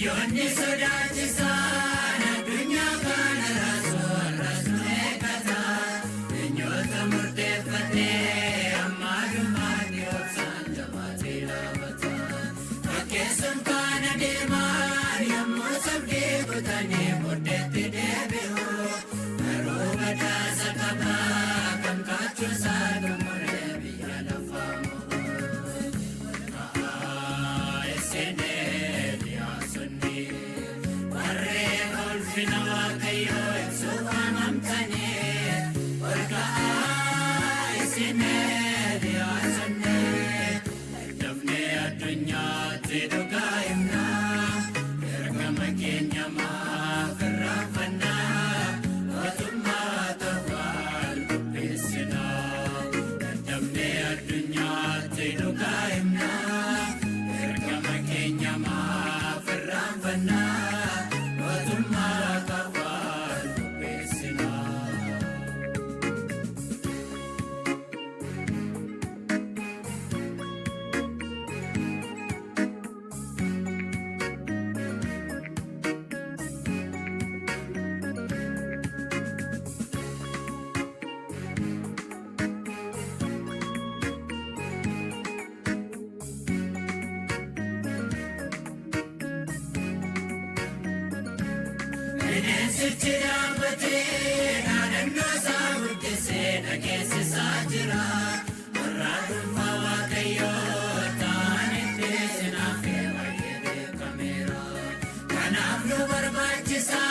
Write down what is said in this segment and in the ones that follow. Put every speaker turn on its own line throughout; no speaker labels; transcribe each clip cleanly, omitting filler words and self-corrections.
Biyyoonni sodaachisaan addunyaa kana raasu har'as nu eeggata. Eenyutu murteeffatee amma dhumaatti obsaan jabaatee dhaabata? Fakkeessuun kana deeman yommuu sabdii kutanii booddeetti deebi'u. Garuu badhaasa qaba kan kaachuusaa xumuree biyya lafaa mo'u. Ka'aa isin Eeliyaasonni warreen ulfina Waaqayyoo ibsuuf waamamtanii. Ol ka'aa isin Eeliyaasonni, dafnee addunyaatti dhugaa himnaa. Ergama keenya maaf irraanfannaa? Mootummaa ta'uuf qopheessinaa. Dafnee addunyaatti dhugaa himnaa. Ergama keenya maaf irraanfannaa? Mootummaa ta'uuf qopheessinaa. Bineensichi dhaabbatee dhaadannoo isaa guddisee dhageessisaa jira. Warra dhuunfaa Waaqayyoo ta'anitti sinaafee baay'ee beekameera. Kanaaf nu barbaachisa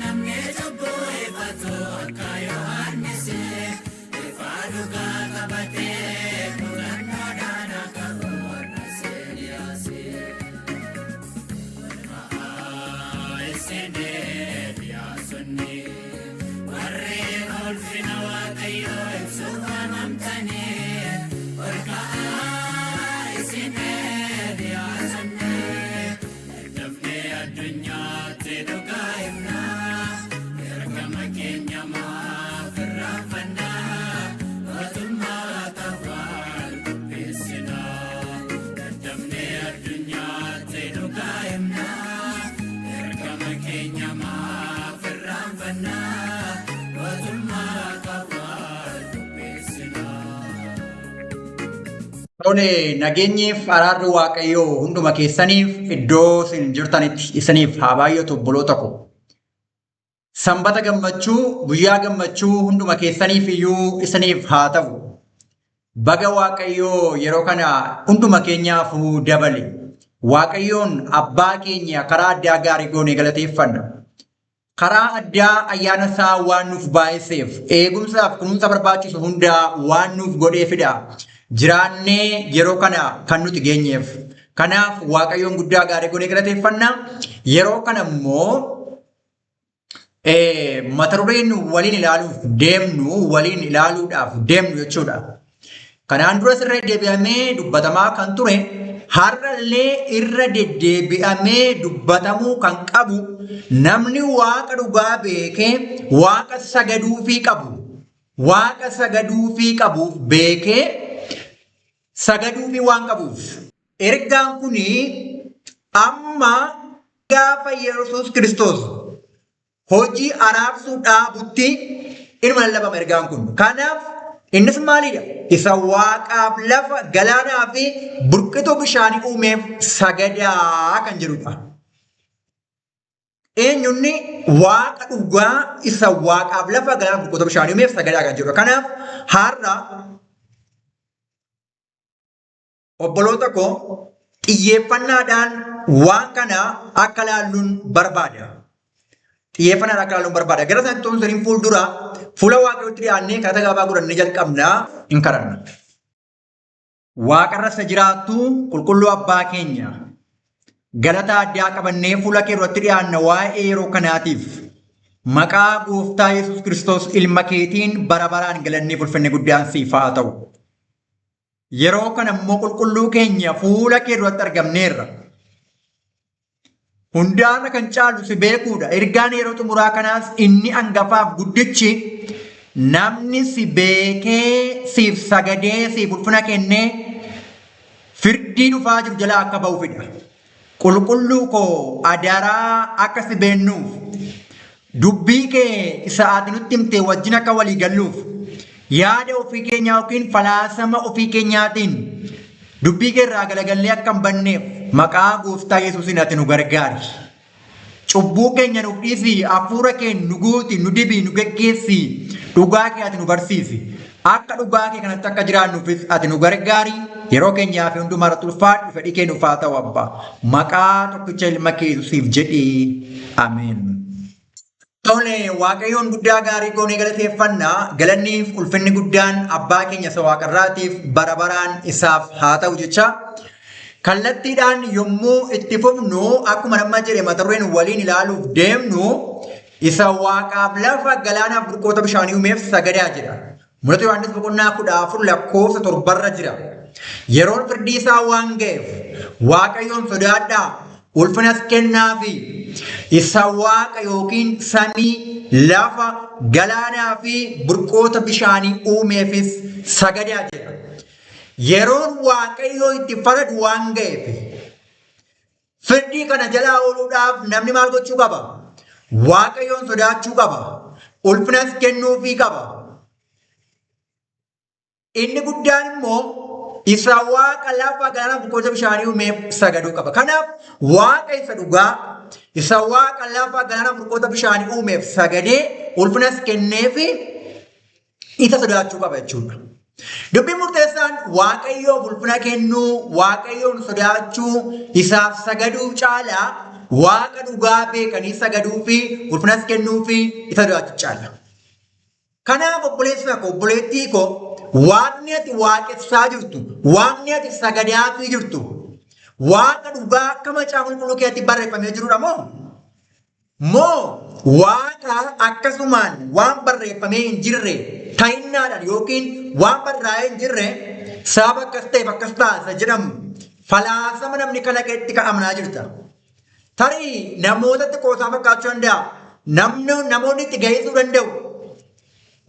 namni cubbuu ifatu akka Yohaannis ifa dhugaa qabatee kutannoodhaan akka warra Eeliyaas. Ka'aa isin Eeliyaasonni warreen ulfina Waaqayyoo ibsuuf waamamtanii. Ol ka'aa isin Eeliyaasonni, dafnee addunyaatti dhugaa himnaa. Ergama keenya maaf irraanfannaa? Mootummaa ta'uuf qopheessinaa. Dafnee addunyaatti dhugaa himnaa. Ergama keenya maaf irraanfannaa? Mootummaa ta'uuf qopheessinaa.
Tole, nageenyiif araarri Waaqayyoo hunduma keessaniif iddoo isin jirtanitti isiniif haa baay'atu, obboloota ko. Sanbata gammachuu, guyyaa gammachuu hunduma keessaniif iyyuu isiniif haa ta'u. Baga Waaqayyoo yeroo kana hunduma keenyaafuu dabale. Waaqayyoon abbaa keenya karaa addaa gaarii goonee galateeffanna. Karaa addaa ayyaana isaa waan nuuf baay'iseef, eegumsaaf kunuunsa barbaachisu hundaa waan nuuf godheefidha. Jiraannee yeroo kana kan nuti geenyeef. Kanaaf Waaqayyoon guddaa gaarii goonee galateeffanna. Yeroo kana immoo mata dureen waliin ilaaluuf deemnu, waliin ilaaluudhaaf deemnu jechuudha. Kanaan duras irra deddeebi'amee dubbatamaa kan ture, har'allee irra deddeebi'amee dubbatamuu kan qabu, namni Waaqa dhugaa beekee Waaqa sagaduufii qabu, Waaqa sagaduufii qabuuf beekee sagaduufii waan qabuuf. Ergaan kun amma gaafa Yesuus Kiristoos hojii araarsuu dhaabutti inuma lallabama ergaan kun. Kanaaf innis maalidha? Isa waaqaaf lafa, galaanaa fi burqituu bishaanii uumeef sagadaa kan jedhudha. Eenyunni Waaqa dhugaa isa waaqaaf lafa, galaana, burqituu bishaanii uumeef sagadaa kan jedhudha. Kanaaf har'a, obboloota koo, xiyyeeffannaadhaan waan kana akka laalluun barbaada. Xiyyeeffannaadhaan akka laalluun barbaada. Gara sanatti osoo hin fuuldura fuula Waaqayyootti dhiyaannee kadhata gabaabaa godhannee jalqabnaa, hin kadhanna. Waaqarra isa jiraattu qulqulluu abbaa keenya, galata addaa qabannee fuula kee duratti dhiyaanna. Waa'ee yeroo kanaatiif maqaa gooftaa Yesuus Kiristoos ilma keetiin bara baraan galannee ulfinni guddaan siif haa ta'u. Yeroo kana immoo qulqulluu keenya fuula kee duratti argamneerra. Hundaarra kan caalu si beekuudha. Ergaan yeroo xumuraa kanaas inni angafaaf guddichi namni si beekee siif sagadee siif ulfina kennee firdii dhufaa jiru jalaa akka ba'uufidha. Qulqulluu koo adaraa akka si beennuuf, dubbii kee isa ati nutti himte wajjin akka walii galluuf, yaada ofii keenyaa yookiin falaasama ofii keenyaatiin dubbii kee irraa galagallee akka hin banneef maqaa gooftaa Yesuusiin ati nu gargaari. Cubbuu keenya nuuf dhiisi, hafuura kee nu guuti, nu dibi, nu geggeessi, dhugaa kee ati nu barsiisi. Akka dhugaa kee kanatti akka jiraannuufis ati nu gargaari. Yeroo keenyaa fi hundumaa irratti ulfaadhu, fedhii kee nuuf haa ta'u Abbaa. Maqaa tokkicha ilma kee Yesuusiif jedhii. Ameen. Tole, Waaqayyoon guddaa gaarii goonee galateeffanna. Galanniif ulfinni guddaan abbaa keenya isa waaqarraatiif bara baraan isaaf haa ta'u jecha. Kallattiidhaan yommuu itti fufnu akkuma nama jedhe mata dureen waliin ilaaluuf deemnu isa waaqaaf lafa galaanaaf burqoota bishaanii uumeef sagadaa jedha. Mul'ata Yohaannis boqonnaa 14 lakkoofsa torbarra jira. Yeroon firdii isaa waan ga'eef Waaqayyoon sodaadhaa, ulfinas kennaafi. Isa waaqa yookiin samii, lafa, galaanaa fi burqoota bishaanii uumeefis sagadaa jedha. Yeroon Waaqayyoo itti faradu waan ga'eef firdii kana jalaa ooluudhaaf namni maal gochuu qaba? Waaqayyoon sodaachuu qaba. Ulfinas kennuufii qaba. Inni guddaan immoo isa waaqa lafa galaana burqoota bishaanii uumeef sagaduu qaba. Kanaaf waaqa isa dhugaa isa waaqa lafa galaana burqoota bishaanii uumeef sagadee ulfinas kenneefi isa sodaachuu qaba jechuudha. Dubbiin murteessaan Waaqayyoof ulfina kennuu, Waaqayyoon sodaachuu, isaaf sagaduu caalaa Waaqa dhugaa beekanii sagaduu fi ulfinas kennuu fi isa sodaachuu caala. Kanaaf obboleessa koo, obboleettii koo, Waaqni ati waaqessaa jirtu, Waaqni ati sagadaafii jirtu, Waaqa dhugaa akka macaafa qulqulluu keetti barreeffamee jirudha moo? Moo Waaqa akkasumaan waan barreeffamee hin jirre ta'innaadhaan yookiin waan barraa'ee hin jirre sababa akkas ta'eef akkas ta'a isa jedhamu falaasama namni kalaqetti kan amanaa jirta. Tarii namootatti qoosaa fakkaachuu danda'a. Namni namoonni itti gahisuu danda'u.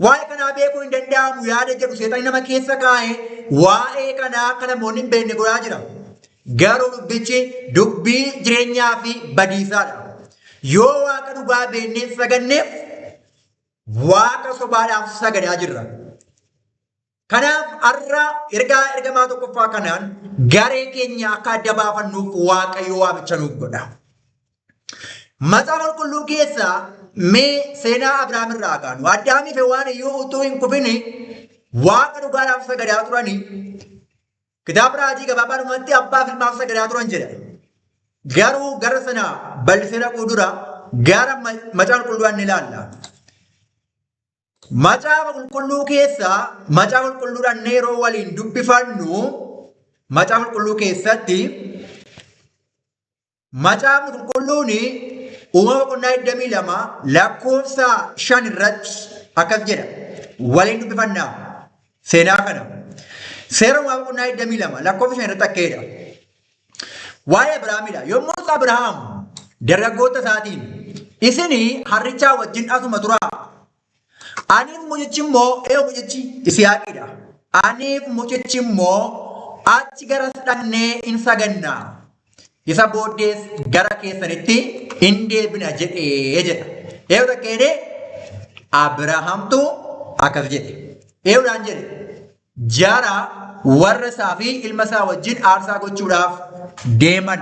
Waa'ee kanaa beekuu hin danda'amu yaada jedhu seexanni nama keessa kaa'ee waa'ee kanaa akka namoonni hin beekne godhaa jira. Garuu dubbichi dubbii jireenyaa fi badiisaadha. Yoo waaqa dhugaa beeknee saganneef waaqa sobaadhaaf sagadaa jirra. Kanaaf har'a ergaa ergamaa tokkoffaa kanaan garee keenya akka adda baafannuuf Waaqayyo waamicha nuuf godha. Macaafa qulqulluu keessaa mee seenaa Abrahaam irraa kaanu. Addaamii fi Hewaan iyyuu utuu hin kufin waaqa dhugaadhaaf sagadaa turanii kitaaba raajii gabaabaadhumatti abbaa fi ilmaaf sagadaa turan jedha. Garuu gara sana bal'isee dhaquu dura gara macaafa qulqulluudhaan ni ilaalla. Macaafa qulqulluu keessaa macaafa qulqulluudhaan yeroo waliin dubbifannu macaafa qulqulluu keessatti macaafni qulqulluun uumama boqonnaa 22 lakkoofsa 5 irratti akkas jedha. Waliin dubbifannaa seenaa kana. Seera uumama boqonnaa 22 lakkoofsa 5 irratti akka jedha. Waa'ee Abrahaamidha. Yommus Abrahaam dargaggoota isaatiin, Isin harrichaa wajjin asuma turaa. Aniif mucichi immoo, eeyo mucichi Yisihaaqidha. Aniif mucichi immoo achi garas dhaqnee in saganna. Isa booddees gara keessanitti in deebina jedhee jedha. Eeyo takka jedhee Abrahaamtu akkas jedhe. Eeyodhaan jedhe. Jara warra isaa fi ilma isaa wajjin aarsaa gochuudhaaf deeman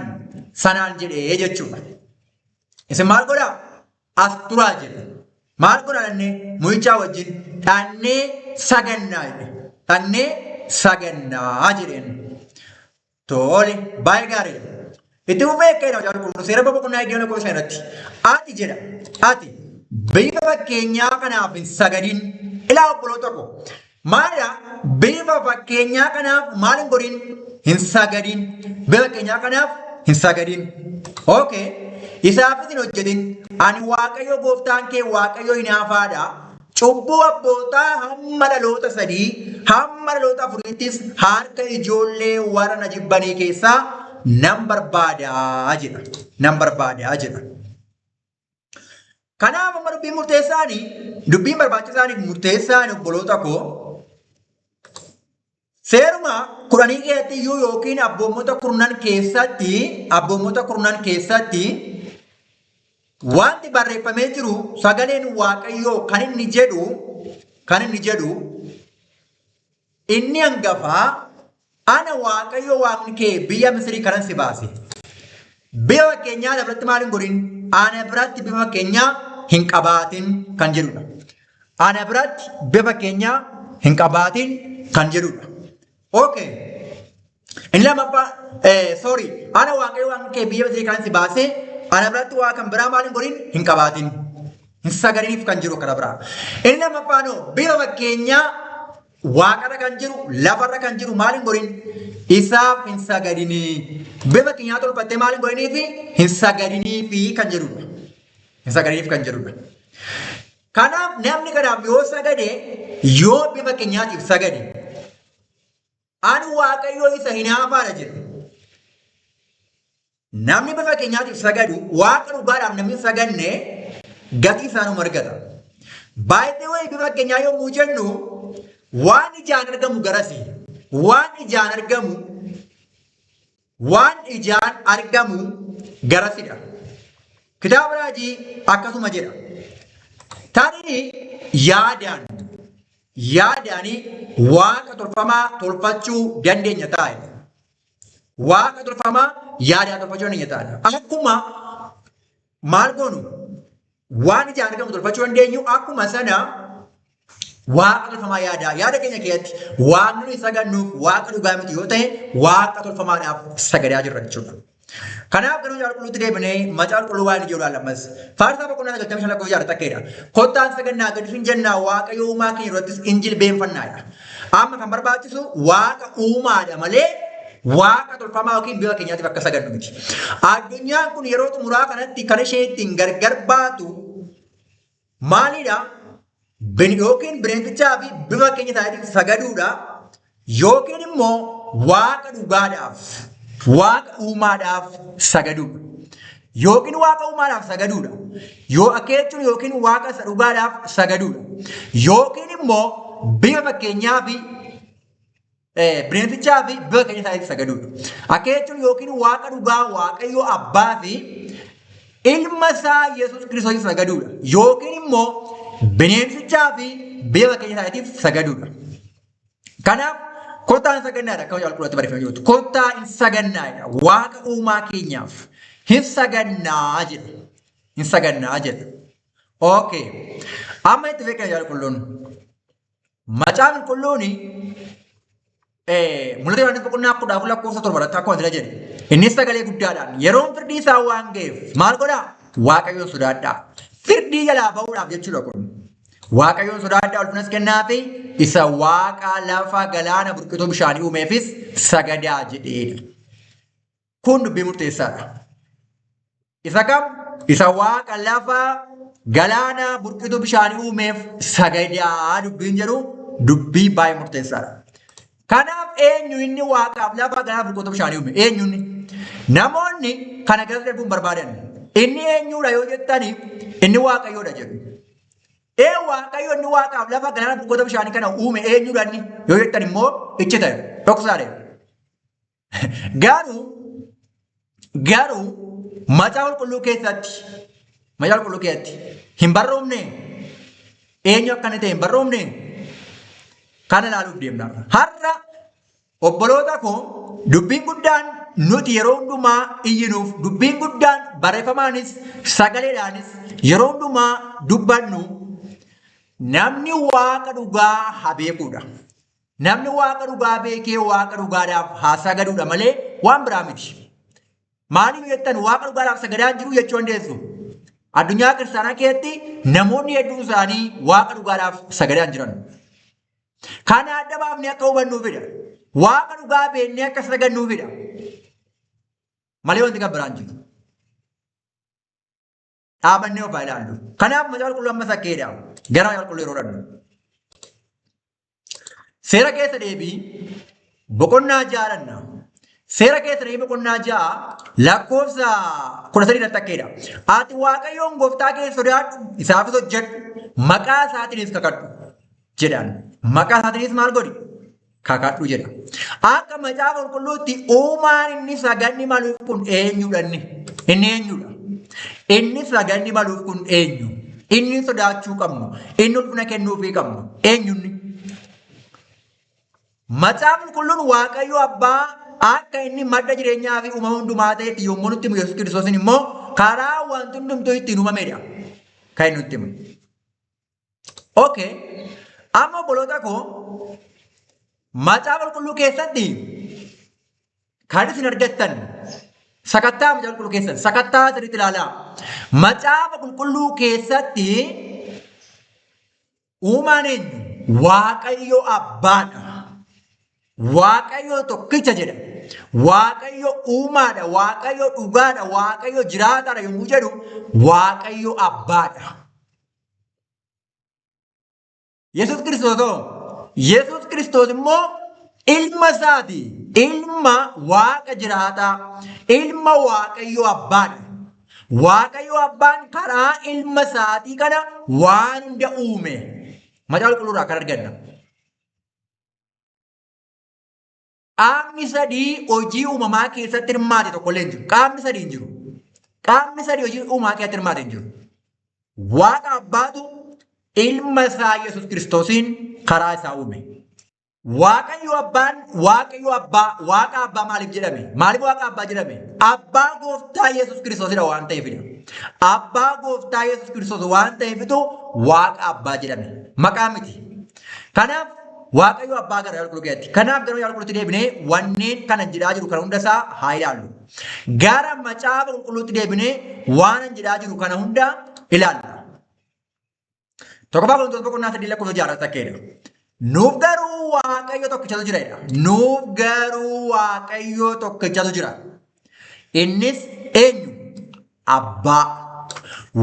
sanaan jedhee jechuudha. Isin maal godhaa? As turaa jedhe. Maal godhaa dhannee? Mucichaa wajjin dhannee sagannaa jedhe. Dhannee sagannaa jedheen. Tole, baay'ee gaariidha. Itti fufee akka jedha Macaafa Qulqulluu seera boqonnaa iddoo lakkoofsa irratti. Ati jedha, ati bifa fakkeenyaa kanaaf hin sagadin. Ilaa obboloota koo, maalidha? Bifa fakkeenyaa kanaaf maal hin godhin? Hin sagadin. Bifa fakkeenyaa kanaaf hin sagadin. Okay. Isaafis hin hojjetin. Ani Waaqayyo gooftaan kee Waaqayyo hinaafaadha. Cubbuu abbootaa hamma dhaloota sadii, hamma dhaloota afuriittis harka ijoollee warra na jibbanii keessaa nan barbaada jedha. Nan barbaada jedha. Kanaaf amma dubbiin murteessaani, dubbiin barbaachisaaniif murteessaan obboloota koo Seeruma kudhanii keessatti iyyuu yookiin abboommota kurnan keessatti abboommota kurnan keessatti wanti barreeffamee jiru sagaleen Waaqayyoo kan inni jedhu inni hangafaa, "Ana Waaqayyo Waaqni kee biyya Misrii kanan si baase. Bifa fakkeenyaa ana biratti maal hin godhin? Ana biratti bifa fakkeenyaa hin qabaatin" kan jedhudha. Ana biratti bifa fakkeenyaa hin qabaatin kan jedhudha. Okay. Inni lammaffaa, sorry, "Ana Waaqayyo Waaqni kee biyya Misrii kanan si baase, ana biratti waa kan biraa maal hin godhin? Hin qabaatin. Hin sagadiniif" kan jiru kana biraa. Inni lammaffaan hoo, bifa fakkeenyaa waaqarra kan jiru, lafarra kan jiru maal hin godhin? Isaaf hin sagadinii. Bifa fakkeenyaa tolfattee maal hin godhiniifi? Hin sagadiniifi kan jedhudha. Hin sagadiniif kan jedhudha. Kanaaf namni kanaaf yoo sagade, yoo bifa fakkeenyaatiif sagade, "Ani Waaqayyoo isa hinaafaadha" jedhe. Namni bifa fakkeenyaatiif sagadu, Waaqa dhugaadhaaf namni hin sagadne gatii isaanuma argata. By the way, bifa fakkeenyaa yommuu jennu waan ijaan argamu garasi. Waan ijaan argamu garasidha. Kitaaba raajii akkasuma jedha. Tarii yaadaanii waaqa tolfamaa tolfachuu dandeenya taa'e. Waaqa tolfamaa yaadaan tolfachuu dandeenya taa'e. Akkuma maal goonu, waan ijaan argamu tolfachuu dandeenyu, akkuma sana waaqa tolfamaa yaadaa yaada keenya keessatti waaqni nuyi sagannuuf waaqa dhugaa miti yoo ta'e, waaqa tolfamaadhaaf sagadaa jirra jechuudha. Kanaaf garuu Macaafa Qulqulluutti deebinee Macaafa Qulqulluu waan inni jedhu ammas. Faarsaa boqonnaa 95 lakkoofsa 6 takkeedha. "Kottaan sagannaa, gadi hin jennaa, Waaqayyo uumaa keenya irrattis in jilbeenfannaadha." Amma kan barbaachisu Waaqa uumaadha malee waaqa tolfamaa yookiin bifa keenyaatiif akka sagannu miti. Addunyaan kun yeroo xumuraa kanatti kan ishee ittiin gargar baatu maalidha? Yookiin bineensichaa fi bifa keenya isaaniitiif sagaduudha. Yookiin immoo Waaqa dhugaadhaaf, Waaqa uumaadhaaf sagaduudha. Yookiin Waaqa uumaadhaaf sagaduudha. Yoo akka jechuun yookiin Waaqa isa dhugaadhaaf sagaduudha. Yookiin immoo bifa fakkeenyaa fi bineensichaa fi bifa keenya isaaniitiif sagaduudha. Akka jechuun yookiin Waaqa dhugaa, Waaqayyo Abbaa fi ilma isaa Yesuus Kiristoosiif sagaduudha. Yookiin immoo bineensichaa fi bifa keenya isaaniitiif sagaduudha. Kanaaf kottaa hin sagannaadha akka Macaafa Qulqulluutti barreeffamee jirutti. Kottaa hin sagannaadha. Waaqa uumaa keenyaaf hin sagannaa jedha. Hin sagannaa jedha. Okay. Amma itti beekna Macaafa Qulqulluun. Macaafni Qulqulluun Mul'ata Yohaannis boqonnaa 14 lakkoofsa 7 irratti akkuma jira jedhe. "Innis sagalee guddaadhaan, yeroon firdii isaa waan ga'eef maal godhaa? Waaqayyoon sodaadhaa." Firdii jalaa ba'uudhaaf jechuudha kun. "Waaqayyoon sodaadhaa, ulfinas kennaafi, isa Waaqa lafa, galaana, burqituu bishaanii uumeefis sagadaa" jedheedha. Kun dubbii murteessaadha. Isa kam? Isa Waaqa lafa, galaana, burqituu bishaanii uumeef sagadaa dubbiin jedhu dubbii baay'ee murteessaadha. Kanaaf eenyu inni Waaqaaf lafa, galaana, burqituu bishaanii uume? Eenyu inni? Namoonni kana gara darbuun barbaadan. Inni eenyudha yoo jettani, inni Waaqayyoodha jedhu. Ee, Waaqayyo inni Waaqaaf lafa, galaana, burqoota bishaanii kana uume eenyudha inni yoo jettan immoo iccita, dhoksaadha. Garuu Macaafa Qulqulluu keessatti hin barroomne? Eenyu akka inni ta'e hin barroomne? Kana ilaaluuf deemna. Har'a, obboloota koo, dubbiin guddaan nuti yeroo hundumaa iyyinuuf, dubbiin guddaan barreeffamaanis sagaleedhaanis yeroo hundumaa dubbannu, namni Waaqa dhugaa haa beekuudha. Namni Waaqa dhugaa beekee Waaqa dhugaadhaaf haa sagaduudha malee waan biraa miti. Maaliif jettan, Waaqa dhugaadhaaf sagadaa jiru jechuu dandeessu. Addunyaa kiristaanaa keessatti namoonni hedduun isaanii Waaqa dhugaadhaaf sagadaa hin jiran. Kana adda baafnee akka hubannuufidha. Waaqa dhugaa beeknee akka sagannuufidha. Malee wanti kan biraan jiru. Dhaabannee of haa ilaallu. Kanaaf Macaafa Qulqulluu amma sakkeedha. Gara Macaafa Qulqulluu yeroo dhannu. Seera Keessa Deebii boqonnaa 6 dhanna. Seera Keessa Deebii boqonnaa 6 lakkoofsa 13 irratti akkeedha. "Ati Waaqayyoon gooftaa kee sodaadhu, isaafis hojjedhu, maqaa isaatiinis kakadhu" jedhaan. Maqaa isaatiinis maal godhi? kakadhu jedha. Akka macaafa qulqulluutti uumaan inni saganni maluuf kun eenyudha inni? Inni eenyudha? Inni saganni maluuf kun eenyu? Inni sodaachuu qabnu, inni ulfina kennuufii qabnu eenyunni? Macaafni qulqulluun Waaqayyo Abbaa akka inni madda jireenyaa fi uumama hundumaa ta'etti yommuu nutti himu Yesuus Kiristoosiin immoo karaa wanti hundumtuu ittiin uumamedha kan inni nutti himu. Okay. Amma obboloota koo macaafa qulqulluu keessatti kan isin argattan sakattaa macaafa qulqulluu keessan sakattaa sirriitti ilaalaa. Macaafa qulqulluu keessatti Uumaan eenyu? Waaqayyo Abbaadha. Waaqayyo tokkicha jedha. Waaqayyo uumaadha. Waaqayyo dhugaadha. Waaqayyo jiraataadha yommuu jedhu Waaqayyo Abbaadha. Yesuus Kiristoos hoo? Yesuus Kiristoos immoo ilma isaati. Ilma Waaqa jiraataa. Ilma Waaqayyo Abbaadha. Waaqayyo Abbaan karaa ilma isaatii kana waan hunda uume. Macaafa qulqulluu irraa kan arganna. Qaamni sadii hojii uumamaa keessatti hirmaate tokko illee hin jiru. Qaamni sadii hin jiru. Qaamni sadii hojii uumamaa keessatti hirmaate hin jiru. Waaqa Abbaatu ilma isaa Yesuus Kiristoosiin karaa isaa uume. Waaqayyo Abbaan Waaqayyo Abbaa Waaqa Abbaa maaliif jedhame? Maaliif Waaqa Abbaa jedhame? Abbaa Gooftaa Yesuus Kiristoosidha waan ta'eefidha. Abbaa Gooftaa Yesuus Kiristoos waan ta'eefitu Waaqa Abbaa jedhame. Maqaa miti. Kanaaf Waaqayyo Abbaa gara Qulqulluu keessatti. Kanaaf gara Qulqulluutti deebinee wanneen kana jedhaa jiru kana hunda isaa haa ilaallu. Gara Macaafa Qulqulluutti deebinee waan jedhaa jiru kana hunda ilaalla. Tokkoffaa Qorontoos boqonnaa 3 lakkoofsa 6 irratti akka jedha. Nuuf garuu Waaqayyo tokkichatu jira jedha. Nuuf garuu Waaqayyo tokkichatu jira. Innis eenyu? Abbaa.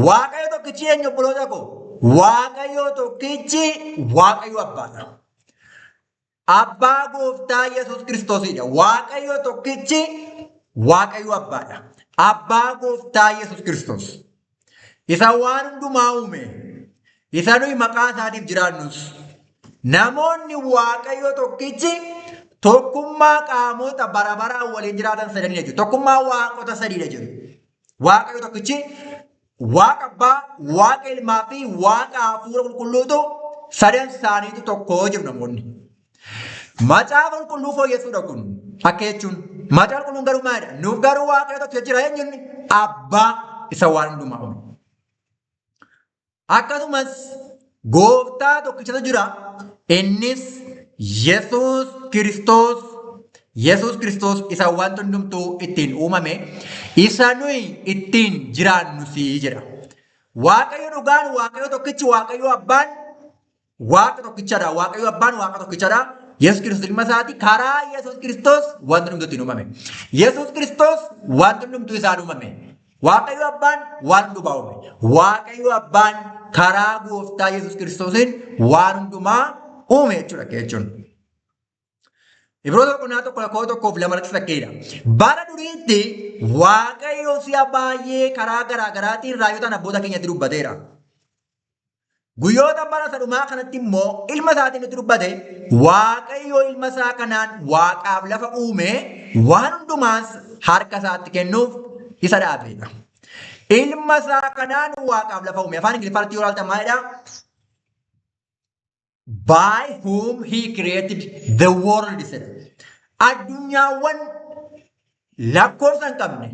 Waaqayyo tokkichi eenyu obboloota koo? Waaqayyo tokkichi Waaqayyo Abbaadha. Abbaa gooftaa Yesuus Kiristoosidha. Waaqayyo tokkichi Waaqayyo Abbaadha. Abbaa gooftaa Yesuus Kiristoos. Isa waan hundumaa uume. Isa nuyi maqaa isaatiif jiraannus. Namoonni Waaqayyo tokkichi tokkummaa qaamota bara baraan waliin jiraatan sadanidha jedhu. Tokkummaa waaqota sadiidha jedhu. Waaqayyo tokkichi Waaqa Abbaa, Waaqa Ilmaa fi Waaqa Hafuura Qulqulluutu sadan isaaniitu tokko jedhu namoonni. Macaafa Qulqulluu fooyyessuudha kun. Akka jechuun Macaafa Qulqulluun garuu maalidha? Nuuf garuu Waaqayyo tokko jira eenyuun Abbaa isa waan hundumaa uume. Akkasumas gooftaa tokkichatu jira. Innis Yesuus Kiristoos. Yesuus Kiristoos isa wanti hundumtuu ittiin uumame, isa nuyi ittiin jiraannu sii jedha. Waaqayyo dhugaan, Waaqayyo tokkichi, Waaqayyo Abbaan Waaqa tokkichadha. Waaqayyo Abbaan Waaqa tokkichadha. Yesuus Kiristoos ilma isaati. Karaa Yesuus Kiristoos wanti hundumtuu ittiin uumame. Yesuus Kiristoos wanti hundumtuu isaan uumame. Waaqayyo Abbaan waan hundumaa uume. Waaqayyo Abbaan karaa gooftaa Yesuus Kiristoosiin waan hundumaa uume jechuudha jechuun. Ibroota boqonnaa 1 lakkoofsa 1 fi 2 irratti fakkeedha. Bara duriitti Waaqayyo si'a baay'ee karaa garaa garaatiin raajotaan abboota keenyatti dubbateera. Guyyoota bara isa dhumaa kanatti immoo ilma isaatiin nutti dubbate. Waaqayyo ilma isaa kanaan waaqaaf lafa uume, waan hundumaas harka isaatti kennuuf isa dhaabeedha. Ilma isaa kanaan waaqaaf lafa uume. Afaan Ingiliffaatti yoo ilaaltan maalidha? By whom he created the world jedha. Addunyaawwan lakkoofsa hin qabne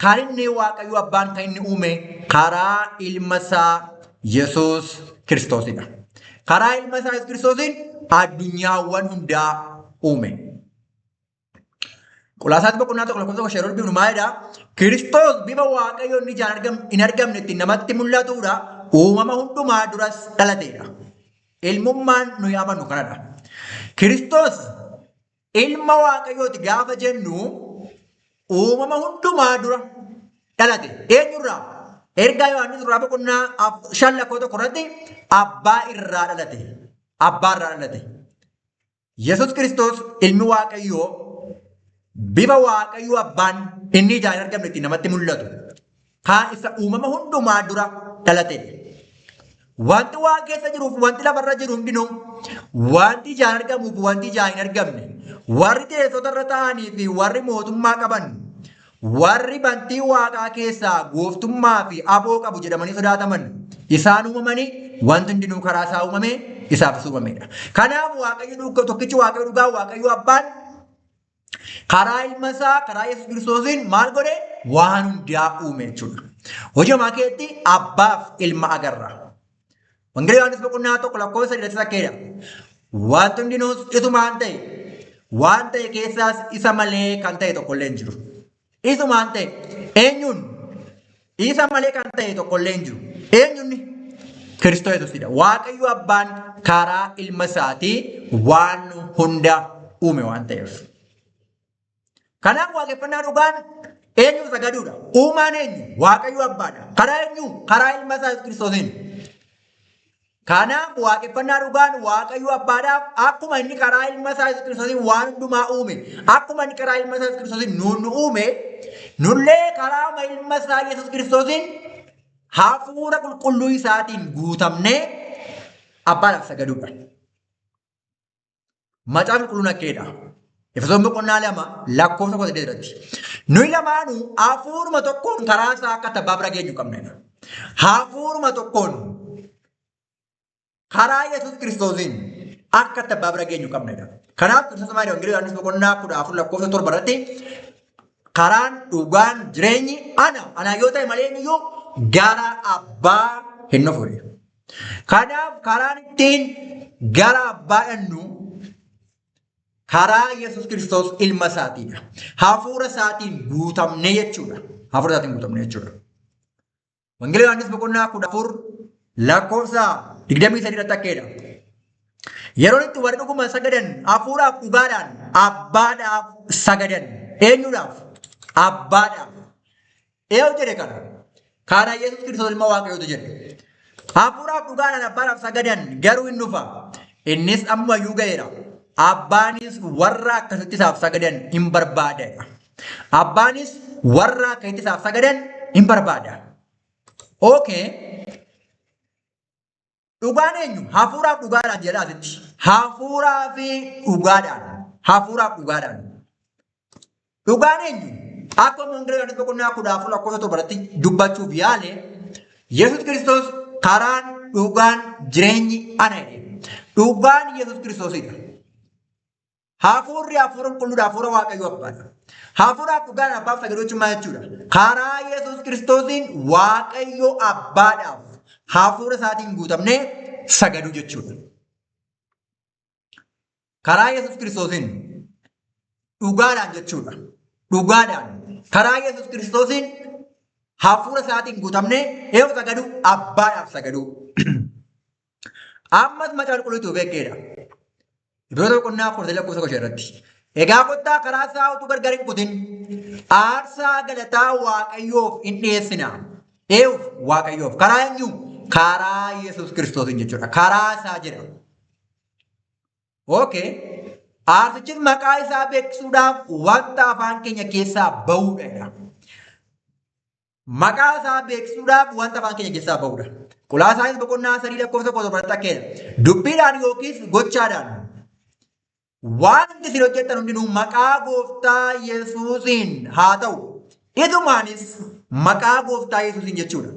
kan inni Waaqayyo Abbaan kan inni uume karaa ilma isaa Yesuus Kiristoosidha. Karaa ilma isaa Yesuus Kiristoosiin addunyaawwan hundaa uume. Qolaasaatti boqonnaa 1 lakkoofsa 1 yeroo dubbifnu maalidha? Kiristoos bifa Waaqayyo inni ijaan hin argamne ittiin namatti mul'atudha. Uumama hundumaa duras dhalateedha. Ilmummaan nuyi amannu kanadha. Kiristoos ilma Waaqayyooti gaafa jennu uumama hundumaa dura dhalate. Eenyurraa? Ergaa Yohaannis irraa boqonnaa 5 lakkoofsa 1 irratti abbaa irraa dhalate. Abbaa irraa dhalate. Yesus Kiristoos ilmi Waaqayyoo bifa Waaqayyoo abbaan inni ijaan hin argamne ittiin namatti mul'atu. Kaan isa uumama hundumaa dura dhalatedha. Wanti waa keessa jiruuf wanti lafarra jiru hundinuu, wanti ijaan argamuuf wanti ijaan hin argamne, warri teessota irra taa'anii fi warri mootummaa qaban, warri bantii waaqaa keessaa gooftummaa fi aboo qabu jedhamanii sodaataman, isaan uumamanii wanti hundinuu karaa isaa uumame isaafis uumamedha. Kanaaf Waaqayyo dhugaa tokkichi Waaqayyo dhugaa Waaqayyo Abbaan karaa ilma isaa karaa Yesuus Kiristoosiin maal godhe waan hundaa uume jechuudha. Hojii hamaa keetti abbaaf ilma agarra. Wangeela Yohaannis boqonnaa 1 lakkoofsa 3 irratti akkeedha. Wanti hundinuus isumaan ta'e waan ta'e keessaas isa malee kan ta'e tokkollee hin jiru. Isumaan ta'e eenyuun isa malee kan ta'e tokkollee hin jiru. Eenyuun Kiristoos Yesuusidha. Waaqayyo Abbaan karaa ilma isaatii waan hunda uume waan ta'eef. Kanaaf waaqeffannaa dhugaan eenyuuf sagaduudha? Uumaan eenyu? Waaqayyo Abbaadha. Karaa eenyu? Karaa ilma isaa Yesuus Kiristoosiin. Kanaaf waaqeffannaa dhugaan Waaqayyo Abbaadhaaf akkuma inni karaa ilma isaa Yesuus Kiristoosiin waan hundumaa uume, akkuma inni karaa ilma isaa Yesuus Kiristoosiin nuun nu uume, nullee karaa ilma isaa Yesuus Kiristoosiin hafuura qulqulluu isaatiin guutamnee Abbaadhaaf sagaduudha. Macaafa qulqulluun akkeedha. Efesoon boqonnaa 2 lakkoofsa 18 irratti. Nuyi lamaanuu hafuuruma tokkoon karaa isaa akka abbaa bira geenyu qabna. Hafuuruma tokkoon karaa Yesuus Kiristoosiin akka abbaa bira geenyu qabna. Kanaaf Kiristoos maali? Wangeela Yohaannis boqonnaa 14 lakkoofsa 7 irratti karaan dhugaan jireenyi ana ana yoo ta'e malee eenyuyyuu gara abbaa hin dhufu. Kanaaf karaan ittiin gara abbaa dhannu karaa Yesuus Kiristoos ilma isaatiidha. Hafuura isaatiin guutamne jechuudha. Hafuura isaatiin guutamne jechuudha. Wangeela Yohaannis boqonnaa 14 lakkoofsa 23 irratti akkeedha. Yeroon itti warri dhuguma sagadan hafuuraaf dhugaadhaan abbaadhaaf sagadan. Eenyuudhaaf? Abbaadhaaf. Eenyu jedhe kana? Kana Yesuus Kiristoos ilma Waaqayyootu jedhe. Hafuuraaf dhugaadhaan abbaadhaaf sagadan garuu hin dhufa. Innis ammayyuu ga'eera. Abbaanis warra akkasitti isaaf sagadan hin barbaada. Abbaanis warra akkasitti isaaf sagadan hin barbaada. Okay. Dhugaan eenyu? Hafuuraaf dhugaadhaan jedha asitti. Hafuuraa fi dhugaadhaan. Hafuuraaf dhugaadhaan. Dhugaan eenyu? Akkuma Wangeela Yohaannis boqonnaa 14 lakkoofsa 7 irratti dubbachuuf yaale Yesuus Kiristoos karaan dhugaan jireenyi ana jedhe. Dhugaan Yesuus Kiristoosidha. Hafuurri hafuura qulqulluudha, hafuura Waaqayyo Abbaadha. Hafuuraaf dhugaan Abbaaf sagaduu jechuun maal jechuudha? Karaa Yesuus Kiristoosiin Waaqayyo Abbaadhaaf hafuura isaatiin guutamnee sagaduu jechuudha. Karaa Yesuus Kiristoosiin dhugaadhaan jechuudha. Dhugaadhaan karaa Yesuus Kiristoosiin hafuura isaatiin guutamnee eenyu sagaduu? Abbaadhaaf sagaduu. Ammas macaafa qulqulluutu beekeedha. Ibroota boqonnaa 10 lakkoofsa 15 irratti. Egaa kottaa karaa isaa utuu gargar hin kutin aarsaa galataa Waaqayyoof hin dhiyeessina. Eewuf Waaqayyoof. Karaa eenyu? Karaa Yesuus Kiristoosiin jechuudha. Karaa isaa jedha. Okay. Aarsichis maqaa isaa beeksisuudhaaf wanta afaan keenya keessaa ba'uudha jedha. Maqaa isaa beeksisuudhaaf wanta afaan keenya keessaa ba'udha. Qolaasaayis boqonnaa 3 lakkoofsa 17 irratti akkeedha. Dubbiidhaan yookiis gochaadhaan waan hundi isin hojjettan hundinuu maqaa gooftaa Yesuusiin haa ta'u. Isumaanis maqaa gooftaa Yesuusiin jechuudha.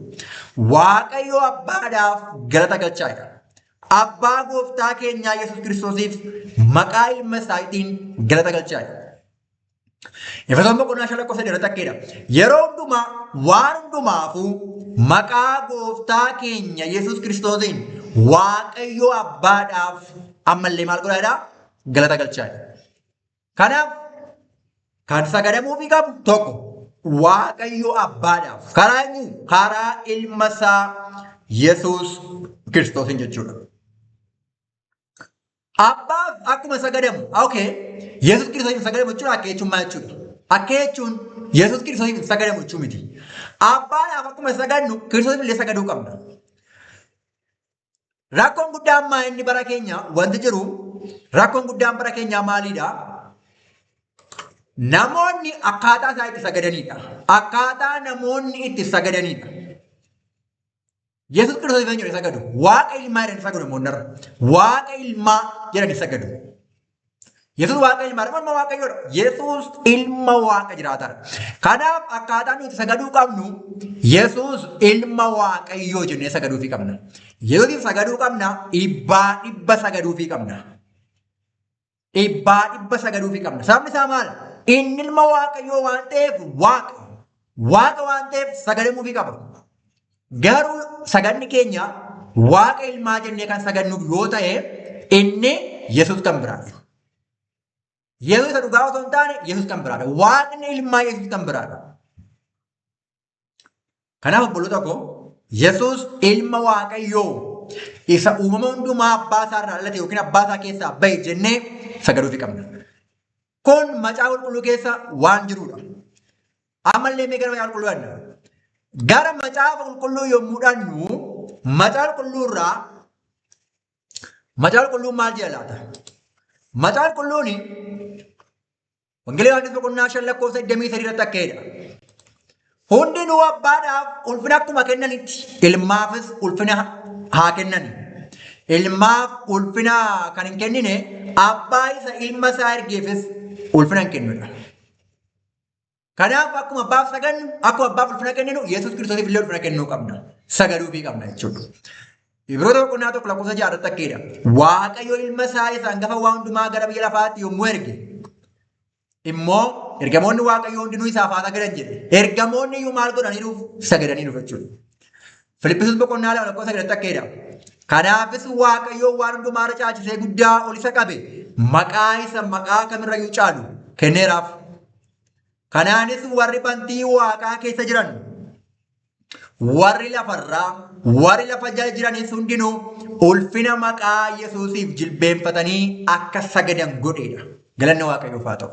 Waaqayyo abbaadhaaf galata galchaa jedha. Abbaa gooftaa keenyaa Yesuus Kiristoosiif maqaa ilma isaatiin galata galchaa jedha. Efesoon boqonnaa 5 lakkoofsa 3 irratti akkeedha. Yeroo hundumaa waan hundumaafuu maqaa gooftaa keenya Yesuus Kiristoosiin Waaqayyo Abbaadhaaf ammallee maal godhaa jedhaa? Galata galchaa jedha. Kanaaf kan sagadamuufii qabu tokko Waaqayyo Abbaadhaaf karaa eenyu? Karaa ilma isaa Yesuus Kiristoosiin jechuudha. Abbaaf akkuma sagadamu, okay, Yesuus Kiristoosiif sagadamu jechuun akka jechuun maal jechuudha? Akka jechuun Yesuus Kiristoosiif sagadamu jechuu miti. Abbaadhaaf akkuma sagadnu Kiristoosiif illee sagaduu qabna. Rakkoon guddaan maa inni bara keenya wanti jiru rakkoon guddaan bara keenyaa maalidha? Namoonni akkaataa isaa itti sagadanidha. Akkaataa namoonni itti sagadanidha. Yesuus Kiristoos eenyu jedhanii sagadu? Waaqa ilmaa jedhanii sagadu namoonni har'a. Waaqa ilmaa jedhanii sagadu. Yesuus waaqa ilmaadha moo ilma waaqayyoodha? Yesuus ilma waaqa jiraataadha. Kanaaf akkaataa nuti sagaduu qabnu Yesuus ilma waaqayyoo jennee sagaduufii qabna. Yesuusiif sagaduu qabna dhibbaa dhibba sagaduufii qabna. Dhibbaa dhibba sagaduufii qabna. Sababni isaa maal? Inni ilma waaqayyoo waan ta'eef waaqa. Waaqa waan ta'eef sagadamuufii qaba. Garuu sagadni keenya waaqa ilmaa jennee kan sagadnuuf yoo ta'e inni Yesuus kan biraadha. Yesuus isa dhugaa osoo hin taane Yesuus kan biraadha. Waaqni ilmaa Yesuus kan biraadha. Kanaaf obboloota koo Yesuus ilma Waaqayyoo isa uumama hundumaa abbaa isaa irraa dhalate yookiin abbaa isaa keessaa bahe jennee sagaduufi qabna. Kun macaafa qulqulluu keessa waan jirudha. Ammallee mee gara macaafa qulqulluu dhanna. Gara macaafa qulqulluu yommuu dhannu macaafa qulqulluu irraa macaafa qulqulluun maal jedha laata? Macaafa qulqulluun Wangeela Yohaannis boqonnaa 5 lakkoofsa 23 irratti akka jedha. Hundinuu abbaadhaaf ulfina akkuma kennanitti ilmaafis ulfina haa kennani. Ilmaaf ulfina kan hin kennine abbaa isa ilma isaa ergeefis ulfina hin kennudha. Kanaaf akkuma abbaaf sagannu, akkuma abbaaf ulfina kenninu, Yesuus Kiristoosiif illee ulfina kennuu qabna. Sagaduufii qabna jechuudha. Ibroota boqonnaa 1 lakkoofsa 6 irratti akka jedha. Waaqayyo ilma isaa isa hangafa waan hundumaa gara biyya lafaatti yommuu erge immoo ergamoonni Waaqayyoo hundinuu isaaf haa sagadan jedhe. Ergamoonni iyyuu maal godhaniiruuf sagadaniiruuf jechuudha. Filippisuus boqonnaa 2 lakkoofsa 9 akka jedha. Kanaafis Waaqayyo waan hundumaa irra caalchisee guddaa ol isa qabe maqaa isa maqaa kamirrayyuu caalu kenneeraaf. Kanaanis warri bantii waaqaa keessa jiran, warri lafarraa, warri lafa jala jiranis hundinuu ulfina maqaa Yesuusiif jilbeenfatanii akka sagadan godheedha. Galanni Waaqayyoof haa ta'u.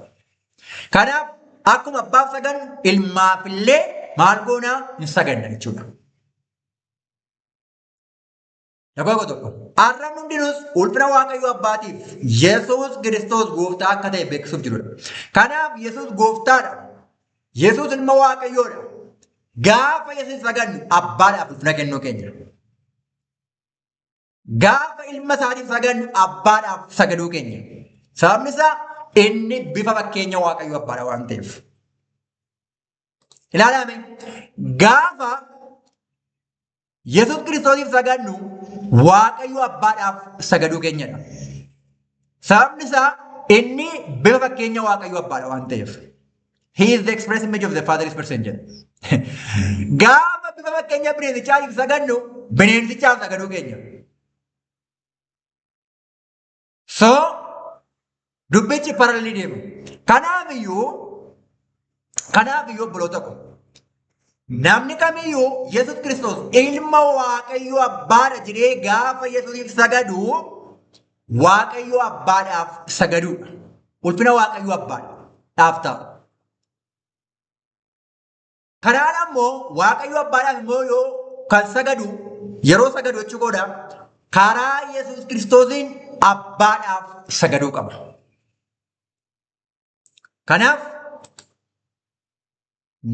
Kanaaf akkuma abbaaf sagannu ilmaafillee maal goonaa hin saganna jechuudha. Lakkoofsa 1. Arrabni hundinuus ulfina Waaqayyo Abbaatiif Yesuus Kiristoos gooftaa akka ta'e beeksisuuf jirudha. Kanaaf Yesuus gooftaadha. Yesuus ilma Waaqayyoodha. Gaafa Yesuus sagannu abbaadhaaf ulfina kennuu keenya. Gaafa ilma isaatiif sagannu abbaadhaaf sagaduu keenya. Sababni isaa inni bifa fakkeenya Waaqayyo abbaadha waan ta'eef. Ilaalame gaafa Yesuus Kiristoosiif sagadnu Waaqayyo Abbaadhaaf sagaduu keenyadha. Sababni isaa inni bifa fakkeenya Waaqayyo Abbaadha waan ta'eef. He is the express image of the Father is person jedha. Gaafa bifa fakkeenya bineensichaatiif sagadnu bineensichaaf sagaduu keenya. So dubbichi parallelii deema. Kanaaf iyyuu obboloota ko namni kamiyyuu Yesuus Kiristoos ilma Waaqayyo Abbaadha jedhee gaafa Yesuusiif sagadu Waaqayyo Abbaadhaaf sagaduudha. Ulfina Waaqayyo Abbaadhaaf ta'a. Karaan ammoo Waaqayyo Abbaadhaaf immoo yoo kan sagadu yeroo sagadu jechuu godha karaa Yesuus Kiristoosiin Abbaadhaaf sagaduu qaba. Kanaaf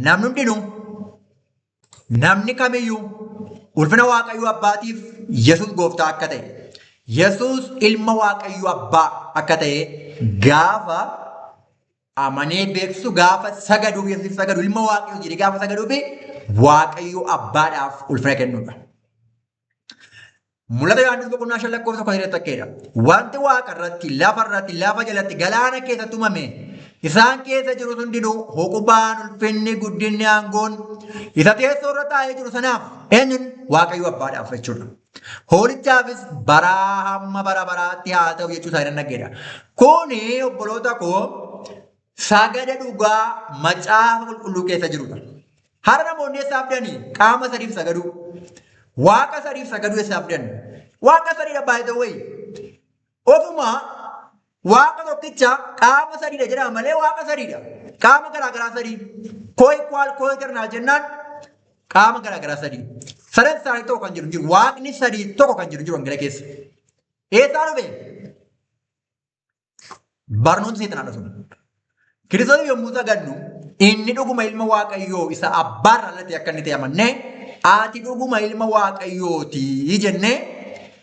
namni hundinuu namni kamiyyuu ulfina Waaqayyo Abbaatiif Yesuus gooftaa akka ta'e Yesuus ilma Waaqayyo Abbaa akka ta'e gaafa amanee beeksisu gaafa sagaduuf Yesuus sagadu ilma Waaqayyoo jedhee gaafa sagaduuf Waaqayyo Abbaadhaaf ulfina kennuudha. Mul'ata Yohaannis boqonnaa 5 lakkoofsa 1 takkeedha. Wanti waaqa irratti, lafa irratti, lafa jalatti, galaana keessatti uumame isaan keessa jiru hundinuu huqubaan, ulfinni, guddinni, aangoon isa teessoo irra taa'ee jiru sanaaf eenyuun Waaqayyo Abbaadhaaf jechuudha. Hoolichaafis baraa hamma bara baraatti haa ta'u jechuu isaa hin dhaggeedha. Kuni obboloota koo sagada dhugaa macaafa qulqulluu keessa jirudha. Har'a namoonni eessaa fidanii qaama sadiif sagaduu. Waaqa sadiif sagaduu eessaa fidan? Waaqa sadiidha by the way. Ofuma waaqa tokkicha qaama sadiidha jedhama malee waaqa sadiidha. Qaama garaagaraa sadii. Co-equal co-eternal jennaan qaama garaagaraa sadii. Sadan isaanii tokko kan jiru hin jiru. Waaqni sadii tokko kan jiru hin jiru wangeela keessa. Eessaa dhufe? Barnoonni seexanaadha sun. Kiristoos yommuu sagannu inni dhuguma ilma Waaqayyoo isa abbaarraa dhalate akka inni ta'e amannee Ati dhuguma ilma Waaqayyooti jennee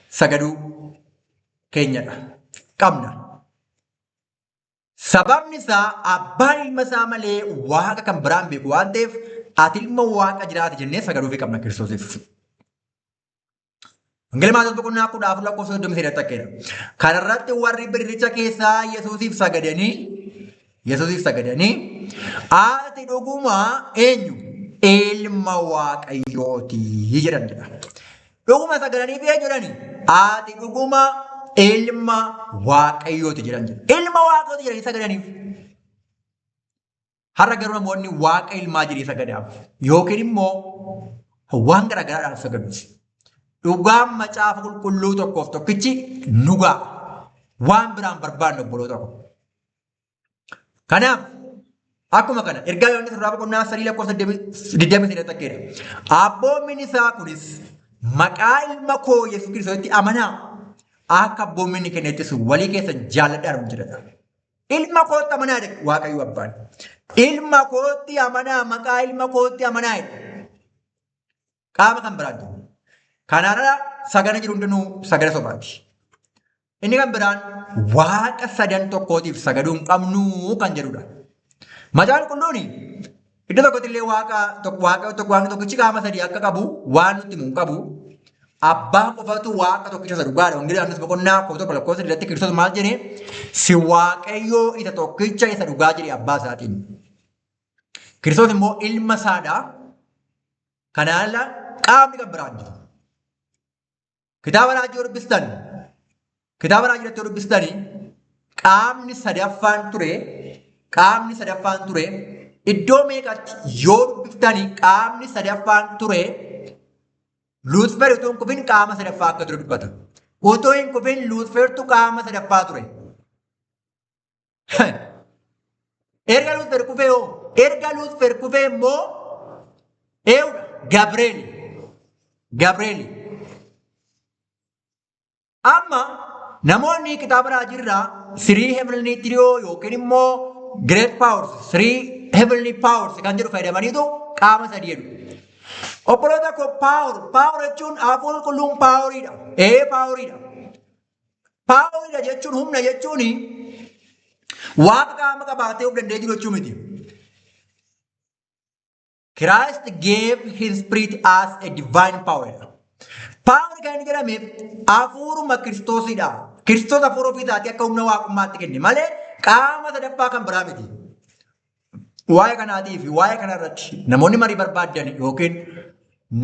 sagaduu keenyadha. Qabna. Sababni isaa abbaan ilma isaa malee waaqa kan biraan beeku waan ta'eef ati ilma waaqa jiraate jennee sagaduufii qabna Kiristoosiif. Wangeela Maatewos boqonnaa 14 lakkoofsa 33 akka jedha. Kanarratti warri birricha keessaa Yesuusiif sagadanii, "Ati dhuguma eenyu? Ilma Waaqayyooti" jedhan jedha. Dhuguma sagadaniif eenyu jedhani? "Ati dhuguma ilma Waaqayyooti" jedhan jedha. Ilma Waaqayyooti jedhanii sagadaniif. Har'a garuu namoonni waaqa ilmaa jedhee sagadaaf yookiin immoo waan garaagaraadhaan sagadu. Dhugaan macaafa qulqulluu tokkoof tokkichi nugaa. Waan biraan barbaannu, obboloota ko. Kanaaf akkuma kana ergaa Yohaannis irraa boqonnaa 3 lakkoofsa 23 takkeedha. "Abboommiin isaa kunis maqaa ilma koo Yesuus Kiristoositti amanaa, akka abboommiin kennettis walii keessan jaalladhaa" jedha. Ilma kootti amanaa jedhe Waaqayyo abbaan. Ilma kootti amanaa, maqaa ilma kootti amanaa jedhe. Qaama kan biraan jiru. Kanaarra sagana jiru hundinuu sagada sobaati. Inni kan biraan waaqa sadan tokkootiif sagaduu hin qabnu kan jedhudha. Macaan qulqulluun iddoo tokkotti illee waaqa tokko, waaqa tokko, waaqni tokkichi qaama sadii akka qabu waan nutti himu hin qabu. Abbaa qofatu waaqa tokkicha isa dhugaadha. Wangeela Yohaannis boqonnaa 11 lakkoofsa 8tti Kiristoos maal jedhee? "Si Waaqayyoo isa tokkicha isa dhugaa" jedhe abbaa isaatiin. Kiristoos immoo ilma isaadha. Kanaan ala qaamni kan biraan jiru. Kitaaba raajii yoo dubbistan, kitaaba raajii irratti yoo dubbistanii, qaamni sadaffaan ture iddoo meeqatti yoo dubbiftanii, qaamni sadaffaan ture Luusfer utuu hin kufin qaama sadaffaa akka ture dubbata. Utuu hin kufin Luusfertu qaama sadaffaa ture. Erga Luusfer kufee hoo? Erga Luusfer kufee immoo eenyudha? Gabreeli. Gabreeli. Amma namoonni kitaaba raajii irraa three heavenly trio yookiin immoo great powers, three heavenly powers kan jedhu fayyadamaniitu qaama sadii jedhu. Obboloota koo, power, power jechuun hafuurri qulqulluun poweriidha. Ee, poweriidha. Poweriidha jechuun, humna jechuun, waaqa qaama qabaatee of danda'ee jiru jechuu miti. Christ gave his spirit as a divine power. Power kan inni jedhameef hafuuruma Kiristoosidha. Kiristoos hafuura ofii isaatii akka humna waaqummaatti kenne malee qaama sadaffaa kan biraa miti. Waa'ee kanaatii fi waa'ee kana irratti namoonni marii barbaadan yookiin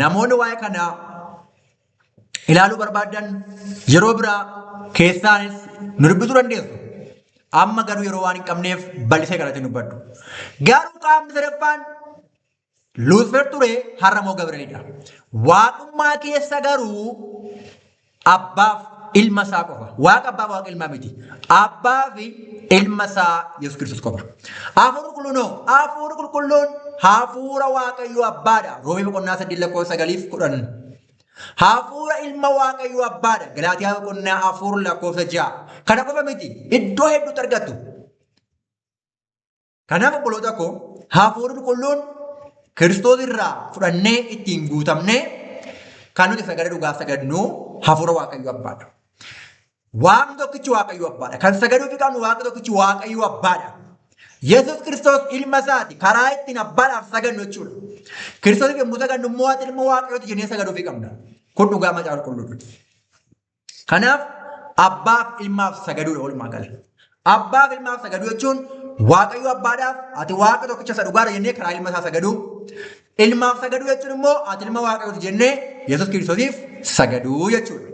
namoonni waa'ee kanaa ilaaluu barbaadan yeroo biraa keessaanis nu dubbisuu dandeessu. Amma garuu yeroo waan hin qabneef bal'isee kanatti dubbadhu. Garuu qaamni sadaffaan Luusfer ture, har'a immoo Gabrielidha. Waaqummaa keessa garuu abbaaf ilma isaa qofa. Waaqa abbaa, waaqa ilmaa miti. Abbaa fi ilma isaa Yesuus Kiristoos qofa. Hafuurri qulqulluun, hafuurri qulqulluun hafuura Waaqayyoo abbaadha. Roomii boqonnaa 8 lakkoofsa 9f 10. Hafuura ilma Waaqayyoo abbaadha. Galaatiyaa boqonnaa 4 lakkoofsa 6. Kana qofa miti. Iddoo hedduutti argattu. Kanaaf obboloota koo, hafuurri qulqulluun Kiristoos irraa fudhannee ittiin guutamnee kan nuti sagalee dhugaaf sagadnu hafuura Waaqayyoo abbaadha. Waaqni tokkichi Waaqayyoo abbaadha. Kan sagaduuf qabnu Waaqa tokkichi Waaqayyoo abbaadha. Yesuus Kiristoos ilma isaati. Karaa ittiin abbaadhaaf sagadnu jechuudha. Kiristoos yommuu sagadnu immoo "Ati ilma Waaqayyooti" jennee sagaduuf qabna. Kun dhugaa macaafa qulqulluudha. Kanaaf abbaaf ilmaaf sagaduudha walumaa gala. Abbaaf ilmaaf sagaduu jechuun Waaqayyo abbaadhaaf "Ati Waaqa tokkicha isa dhugaadha" jennee karaa ilma isaa sagaduu. Ilmaaf sagaduu jechuun immoo "Ati ilma Waaqayyooti" jennee Yesuus Kiristoosiif sagaduu jechuudha.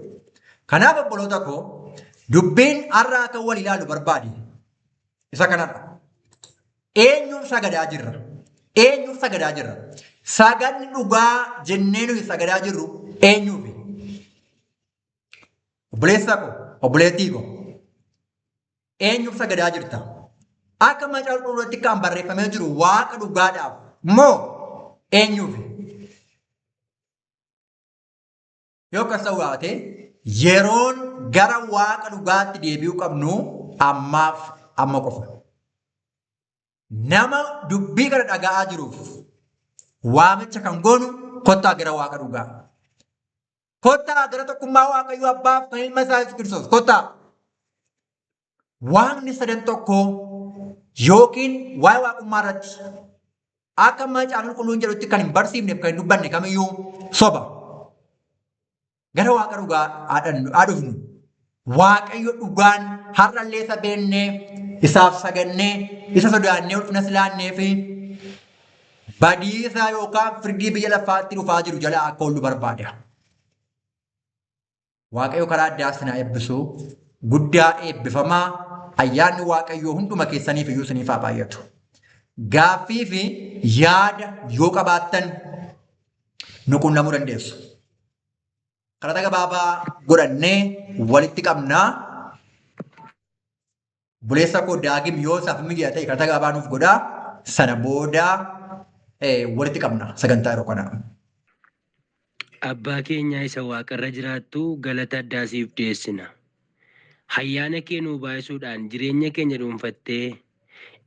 Kanaaf obboloota koo, dubbiin har'a akka wal ilaalu barbaade isa kanadha. Eenyuuf sagadaa jirra? Eenyuuf sagadaa jirra? Sagadni dhugaa jennee nuyi sagadaa jirru eenyuufi? Obboleessa koo, obboleettii koo, eenyuuf sagadaa jirta? Akka macaafa qulqulluutti kan barreeffamee jiru Waaqa dhugaadhaaf moo eenyuufi? Yoo akkas ta'uu baate, yeroon gara Waaqa dhugaatti deebi'uu qabnu ammaaf amma qofa. Nama dubbii kana dhaga'aa jiruuf waamicha kan goonu Kottaa gara Waaqa dhugaa. Kottaa gara tokkummaa Waaqayyo Abbaaf kan ilma isaa Yesuus Kiristoos. Kottaa. Waaqni sadan tokko yookiin waa'ee waaqummaa irratti akka Macaafni Qulqulluun jedhutti kan hin barsiifneef kan hin dubbanne kamiyyuu soba. Gara Waaqa dhugaa haa dhufnu. Waaqayyo dhugaan har'allee isa beennee, isaaf sagannee, isa sodaannee ulfinas laannee fi badiisa yookaan firdii biyya lafaatti dhufaa jiru jala akka oollu barbaada. Waaqayyo karaa addaa isin haa eebbisu. Guddaa eebbifamaa. Ayyaanni Waaqayyoo hunduma keessaniif iyyuu isiniif haa baay'atu. Gaaffii fi yaada yoo qabaattan nu qunnamuu dandeessu. Kadhata gabaabaa godhannee walitti qabnaa. Obboleessa koo Daagim yoo isaaf mijaa'e ta'e kadhata gabaabaa nuuf godhaa. Sana booda walitti qabna sagantaa yeroo kanaa.
Abbaa keenyaa isa waaqarra jiraattu galata addaa siif dhiyeessina. Hayyaana kee nuu baay'isuudhaan jireenya keenya dhuunfattee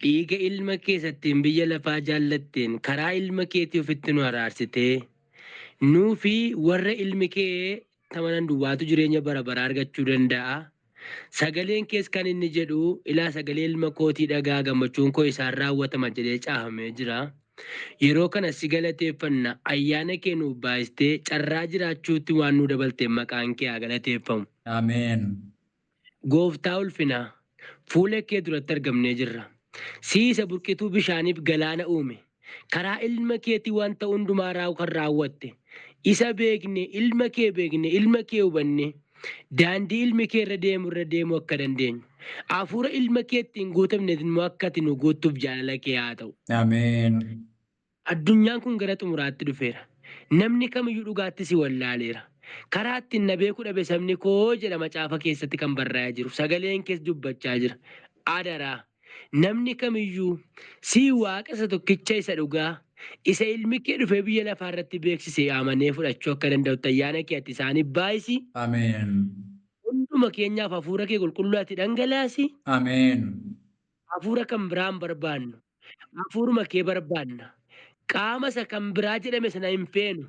dhiiga ilma kee isa ittiin biyya lafaa jaallatteen karaa ilma keetii ofitti nu araarsitee nuu fi warra ilmi kee tamanan duwwaatu jireenya bara baraa argachuu danda'a. Sagaleen kees kan inni jedhu, ilaa sagalee ilma kootii dhaga'aa gammachuun koo isaan raawwatama jedhee caafamee jira. Yeroo kana si galateeffanna, ayyaana kee nuuf baay'istee carraa jiraachuutti waan nuu dabalteef maqaan kee haa galateeffamu.
Ameen.
Gooftaa ulfinaa, fuula kee duratti argamnee jirra. Sii isa burqituu bishaaniif galaana uume, karaa ilma keetii wanta hundumaa raaw kan raawwatte, isa beekne, ilma kee beekne, ilma kee hubanne, daandii ilmi kee irra deemu irra deemuu akka dandeenyu, hafuura ilma keettiin guutamne immoo akka ati nu guuttuuf jaalala kee haa ta'u.
Ameen.
Addunyaan kun gara xumuraatti dhufeera. Namni kamiyyuu dhugaatti si wallaaleera. Karaa ittiin na beeku dhabe sabni koo jedha macaafa keessatti kan barraa'ee jiru. Sagaleen kees dubbachaa jira. Adaraa! Namni kamiyyuu sii Waaqa isa tokkicha isa dhugaa, isa ilmi kee dhufee biyya lafaa irratti beeksise amanee fudhachuu akka danda'utti ayyaana kee ati isaaniif baay'isi.
Ameen.
Hunduma keenyaaf hafuura kee qulqulluu ati dhangalaasi.
Ameen.
Hafuura kan biraa hin barbaannu. Hafuuruma kee barbaanna. Qaama isa kan biraa jedhame sana hin feenu.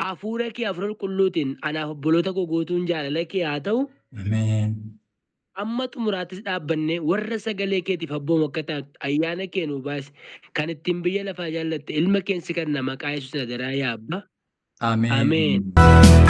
Hafuura kee hafuura qulqulluutiin anaaf obboloota koo guutuun jaalala kee haa ta'u.
Ameen.
Amma xumuraattis dhaabbannee warra sagalee keetiif abboomu akka taatu ayyaana kee nuu baasi. Kan ittiin biyya lafaa jaallatte ilma keen si kadhanna maqaa Yesuusin adaraa yaa Abbaa.
Ameen.
Ameen.